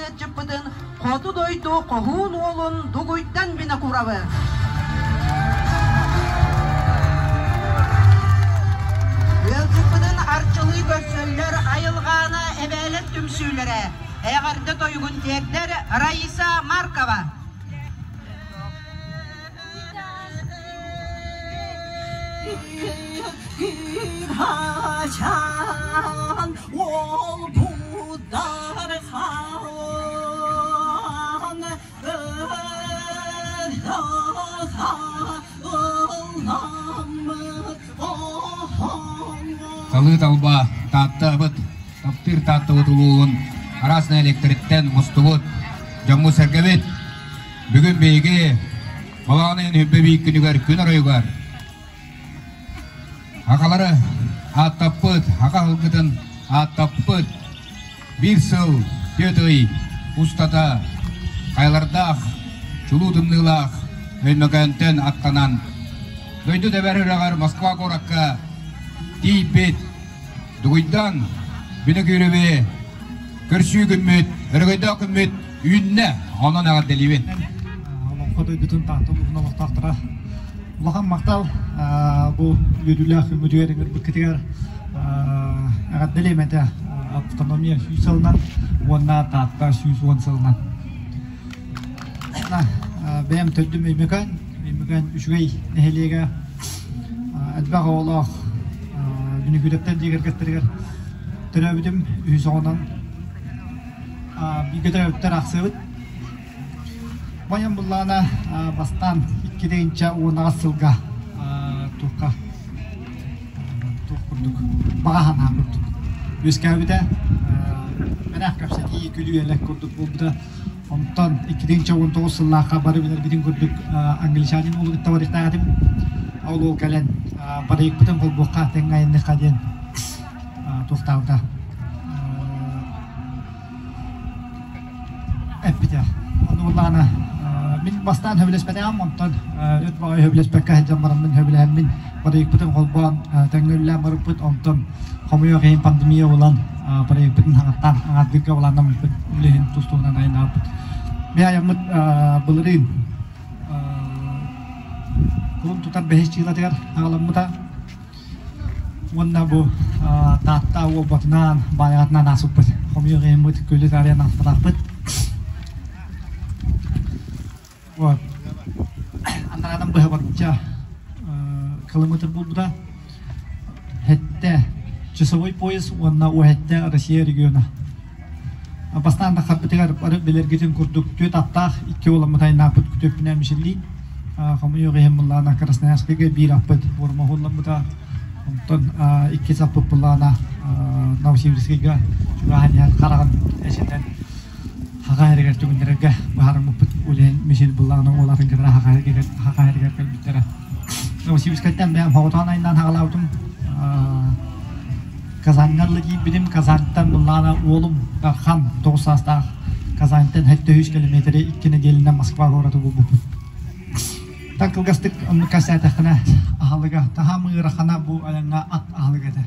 ыалдьыппытын хоту дойду хоһуун уолун Дугуйдан Винокуровы. Ыалдьыппытын арчылыы көрсөллөр айылҕаана эбээлэр түмсүүлэрэ, эҕэрдэ тойугун тиэрдэр Раиса Маркова. Кыһачан ол будархан Талыы талба Тааттабыт, таптыыр Тааттабыт улууһун араас нэһилиэктэриттэн мустубут дьоммут-сэргэбит. Бүгүн биһиги Балаҕан ыйын үрбэ биир күнүгэр күн оройугар Хахалары ааттаппыт, хаха ылгытын ааттаппыт биир сыл түөрт ый устата хайалардаах, чулуу тымныылаах Өймөкөөнтөн аттанан дойду тэбэр үрэҕэр Москва куоракка тиийбит Дугуйдан Бүнүкүүрүбү көрсүү күммүт, өрөгөйдөөх күммүт үүннэ, онон эҕэрдэлиибин. Олоҥхо дойдутун Таатта улууһун олохтоохторо улахан махтал бу үөрүүлээх үмүрүгэр ыҥырбыккытыгар эҕэрдэлиэм этэ автономия 100 сылынан уонна Таатта 110 сылынан. Бэйэм төрдүм Өймөкөөн, Өймөкөөн үчүгэй нэһилиэгэ элбэх оҕолоох Бүнүкүүрэптэр дьиэ кэргэттэригэр төрөөбүтүм үһүс оҕонон бииргэ төрөөбүттэр аахсыабыт. Байан буллаҕына бастаан 2018 сылга туохха туох курдук баҕа санаа курдук үөскээбитэ. Мэнээх кэпсэтии, күлүү-элэк курдук буолбута. Онтон 2019 сыллаахха бары билэргитин курдук англичанин уолу кытта барыахтаах этим. Ол уол кэлэн барыйыкпытын холбуохха тэҥҥэ айанныахха диэн туохтаабыта эппитэ. Ону буоллаҕына мин бастаан сөбүлэспэтэҕим, онтон өрт баҕайы сөбүлэспэккэ сылдьан бараммын сөбүлэһэммин барыйыкпытын холбоон тэҥҥэ үлэлээн барыппыт, онтон хомойуох иһин пандемия буолан проекпытын хаҥаттаан аҥаардыырга былааннаммыппыт, үлэһин тус-туһунан айаннаабыппыт. Ми айаммыт былырыын кулун тутар бэһис чыылатыгар аҕаламмыта. Уонна бу Таатта уолбатынаан, Баайаҕатынаан аасыппыт. Хомойуох иһин бу күлү таарыйан ааспатахпыт. Вот. Анараадан быһа барбычча километр буолбута. Хэттэ часовой пояс уонна уһэттэ Россия региона. Бастаан да харбытыгар бары билэргитин курдук түөрт аттаах икки уоламмыт айнааппыт күтүөппүнэ Мишеллиин. Хомойуох иһин буллаана Красноярскайга биир аппыт уормоһулламмыта. Онтон иккис аппыт буллаана Новосибирскайга чугаһан иһэн хараҕын эчэтэн хаха эригэр түгүннэрэргэ быһаарыммыппыт үлэһин Мишель буллаҕына уолатын кытары хаха эригэр кэлбиттэрэ. Новосибирскайтан бэйэм хоҕотоон айнаан хаҕалаабытым. Казаньҥа дылы киирбитим. Казаньтан буллаҕына уолум Дархан 9 саастаах Казаньтан 700 километри икки нэдиэлэнэн Москва куораты булбуппут. Так кылгастык оннук кэпсээтэххинэ аһылыга таһаам ыарахана бу айаҥҥа ат аһылыга этэ.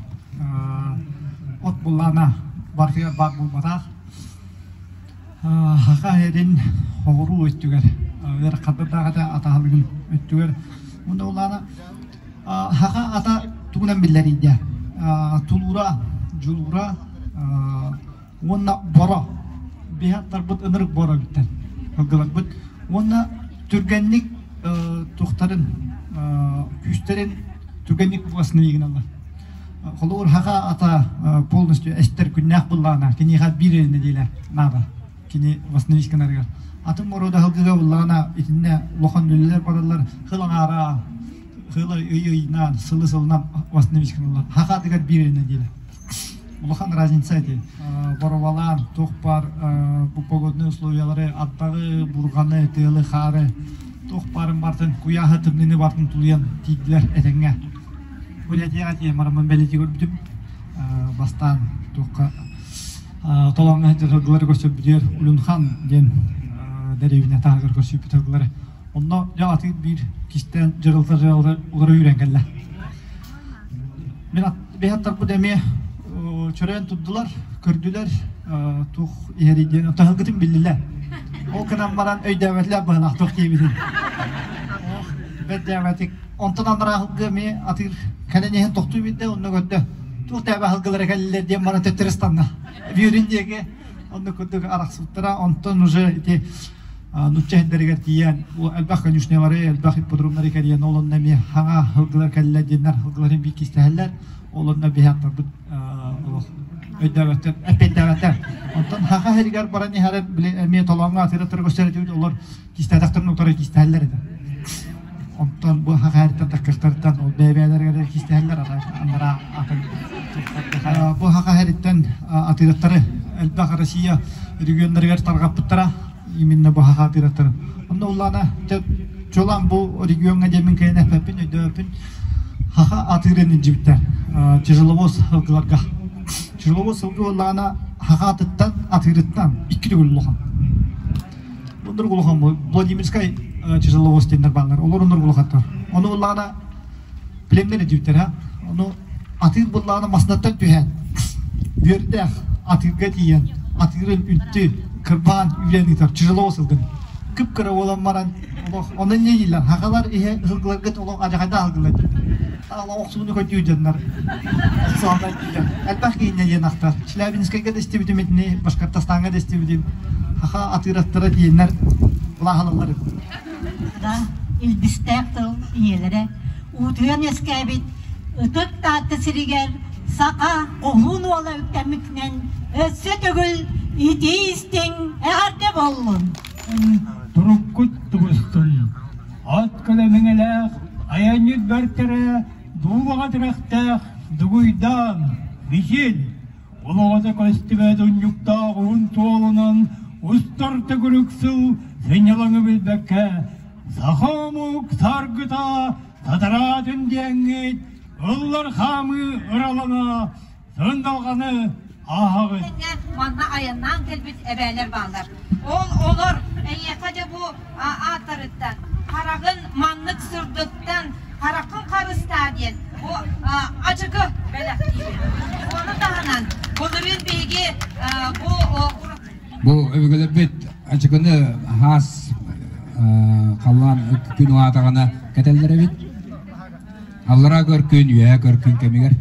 От буллаҕына барытыгар баар буолбатах. Саха сирин соҕуруу өттүгэр ыарахаттардаах этэ атаһылыгын өттүгэр. Уонна улаана саха ата тугунан биллэрий диэ тулуура, дьулуура уонна боро. Биһи аттарбыт ынырык боро эбиттэр сылгыларбыт. Уонна түргэнник туохтарын күүстэрин түргэнник бугасына гыналлар. Холобур, хаха ата полностью эстэр күннээх буллаҕына, киниэхэ биир эрэ нэдиэлэ наада. Кини восстановить гынарыгар. Атын морода сылгыга буллаҕына, итиннэ улахан үлэлэр бараллар, хыл аҥаара, хыл ый ыйынан, сылы сылынан восстановить гыналлар. Хаха атыгар биир эрэ нэдиэлэ. Улахан разница ити. Боровалаан, туох баар бу погодные условиялары, ардаҕы, бурҕаны, тыалы, хаары, туох баарын бартын, куйааһы, тымныыны бартын тулуйан тиийдилэр этэҥҥэ. Үлэтиэҕэ тиийэн бараммын бэлиэтии көрбүтүм. Бастаан туохха толооҥҥо сылдьар сылгылары көрсөрбүтүгэр Улюнхан диэн дэриэбинэ таһыгар көрсүбүт сылгылары. Онно дьэ атыыр биир кистээн дьарылта-дьарылта улары үүрэн кэллэ. Мин бэйэ аттарбыт эмиэ чөрөөн турдулар, көрдүлэр. Туох иһэрий диэн таһылгытын биллилэр. Ол гынан баран өйдөөбөтүлэр быһылаах туох диэбитин. Бэрдээбэтик. Онтон анараа аһылгы эмиэ атыыр кэлэн иһэн тохтуу биэрдэ, онно көрдө. Туох тээбэ аһылгылара кэллилэр диэн баран төттөрү ыстанна. Бүөрүн диэки онно курдук арахсыбыттара. Онтон уже ити нучча иһиттэригэр тиийэн элбэх конюшнялары, элбэх ипподромнары кэрийэн ол онно эмиэ хаҥа һылгылар кэллэ диэннэр һылгыларын биир кистэһэллэр. Ол онно биһи аттарбыт олох өйдөөбөттөр, эппиэттээбэттэр. Онтон хаха сиригэр баран иһэрин били эмиэ толооҥҥо атыыра көрсөр этибит, олор кистээтэхтэрин утары кистэһэллэр этэ. Онтон бу хаха сириттэн таккахтарыттан ол бэйэ-бэйэлэригэр кистэһэллэр, анараа атын бу хаха сириттэн атыыраттары элбэх Россия регионнарыгар тарҕаппыттара именно бу хаха атыыраттары. Онно улаана чулан бу региоҥҥа диэммин кэлин эппэппин, өйдөөбөппүн. Хаха атыырын илдьибиттэр тяжеловоз сылгыларга. Тяжеловоз сылгы буоллаҕына хаха атыттан, атыырыттан икки төгүл улахан. Оннук улахан бу Владимирскай тяжеловоз диэннэр бааллар. Олор оннук улахаттар. Ону буоллаҕына племнэр илдьибиттэр ha. Ону атыыр буоллаҕына маснаттан түһэн үөрдээх атыырга тиийэн атыырын үнтү кырбаан үүрэн ыытар тяжеловоз сылгын. Кып-кыра буолан баран олох онон не дииллэр хахалар иһэ ыһылгыларгыт олох адьахайда аһылгылар дииллэр охсууну көрдүү дьоннор охсуһаллар дииллэр элбэх кииннэ диэн ахтар Челябинскайга да истибитим итини Башкортостаҥҥа да истибитим хаха атыыраттара диэннэр былааһалаллар да илбистээх тыл ийэлэрэ уутуйан үөскээбит ытык Таатта сиригэр саха хоһуун уола үктэммитинэн өссө төгүл итии истиҥ эҕэрдэ буоллун! Туруккут тубустун, ат көлө мэҥэлээх, айанньыт бэртэрэ, дуулаҕа тирэхтээх Дугуйдаан, Мичил, олоҕото көстүбэт унньуктаах уһун суолунан устар төгүрүк сыл сынньалаҥы билбэккэ, саха омук саргыта сатараатын диэҥҥит, ыллар хаамыы ыралана Сындалҕаны ааһаҕыт. Манна айаннаан кэлбит эбээлэр бааллар. Ол олор эйиэхэ дьэ бу ааттарыттан хараҕын маннык сырдыктан хараххын харыстаа диэн бу ачыкы бэлэхтиибит. Ону таһынан былырыын биһиги бу Бу өбүгэлэрбит ачыкыны хаас халлаан күн уһаатаҕына кэтэллэр эбит. Аллараа көр күн, үөһээ көр күн кэмигэр.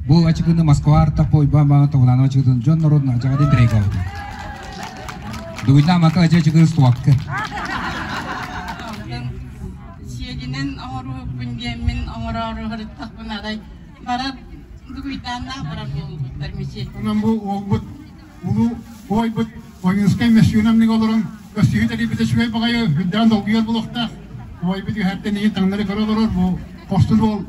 Бу ачыкыны Москва артах Уйбаан Баана Тогуланова ачыкытын дьон норуотун ачаҕатын тирейгабыт. Дугуйдаан мака ача ачыкы стуакка. Сиэгинэн оҥорууппун диэммин оҥороору ырыттахпын арай барар дугуйдааннаах барар буолбуттар мичи. Онон бу уолбут улуу уойбут Ойуунскай мөссүөнэмник олорон өссүһү тэрийбитэ үчүгэй баҕайы үрдээн долгуйар буолуохтаах. Убайбыт үһэртэн иһин таҥнары көрө олорор бу хорсун уол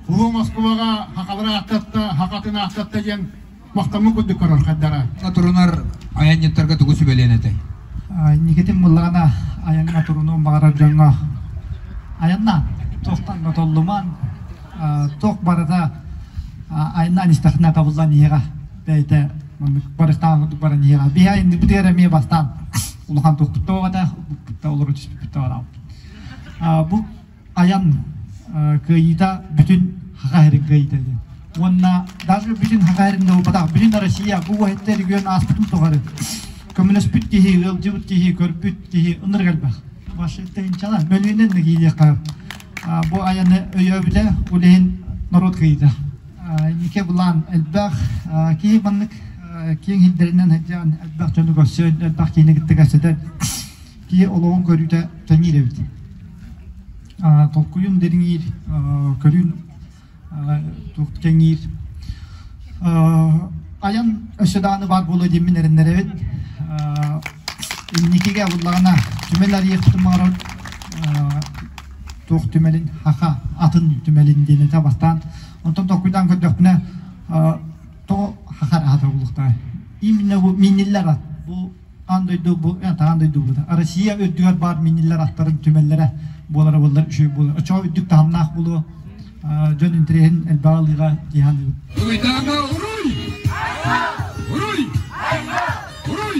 Улуу Москубаҕа хахалары ааттатта, хахатын ааттатта диэн махтаммыт курдук көрөр хайдара. Турунар айанньыттарга тугу сүбэлиэн этэй? Никитин буллаҕына айаҥҥа турунуон баҕарар дьоҥҥо айаннаан, туохтан да толлуман, туох барыта айаннаан истэххинэ табыллан иһиэҕэ бэйэтэ маннык барыктаан курдук баран иһиэҕэ. Биһи айанныырбытыгар эмиэ бастаан улахан туохпут да да олору түспүппүт да бараабыт. Бу айан кыайыыта бүтүн Хаха сирин кыайыыта диэн. Уонна даже бүтүн Хаха сирин да буолбатах, бүтүн Россия бу уһэттэр регион ааспытын тухары көмөлөспүт киһи, ыалдьыбыт киһи, көрбүт киһи ынырык элбэх. Вашингтончала мөлүйүнэн да киириэххэ бу айаны өйөөбүтэ улэһин норуот кыайыыта. Инники былаан элбэх киһи маннык киэҥ сирдэринэн сылдьан элбэх дьону көрсөн, элбэх киһини кытта кэпсэтэн киһи олоҕун көрүүтэ кэҥиир эбит. Толкуйун дириҥиир, көрүүн кэҥиир. Айан өссө даҕаны баар буолуо диэммин эрэннэрэбин. Инникигэ буллаҕына түмэл арыйыахпытын баҕарар туох түмэлин хаха атын түмэлин диэн этэ бастаан. Онтон толкуйдаан көрдөхпүнэ тоҕо хахар аата буолуохтаах. Именно бу минниллэр ат. Бу аан дойду бу аан дойду буолар. Россия үрдүгэр баар минниллэр аттарын түмэллэрэ буолара буоллар үчүгэй буолар. Оччоҕо үрдүк таһымнаах буолуо. Дьон интэриэһин элбэҕи ылыыга дии саныыбын. Дугуйдаана уруй! Уруй! Уруй!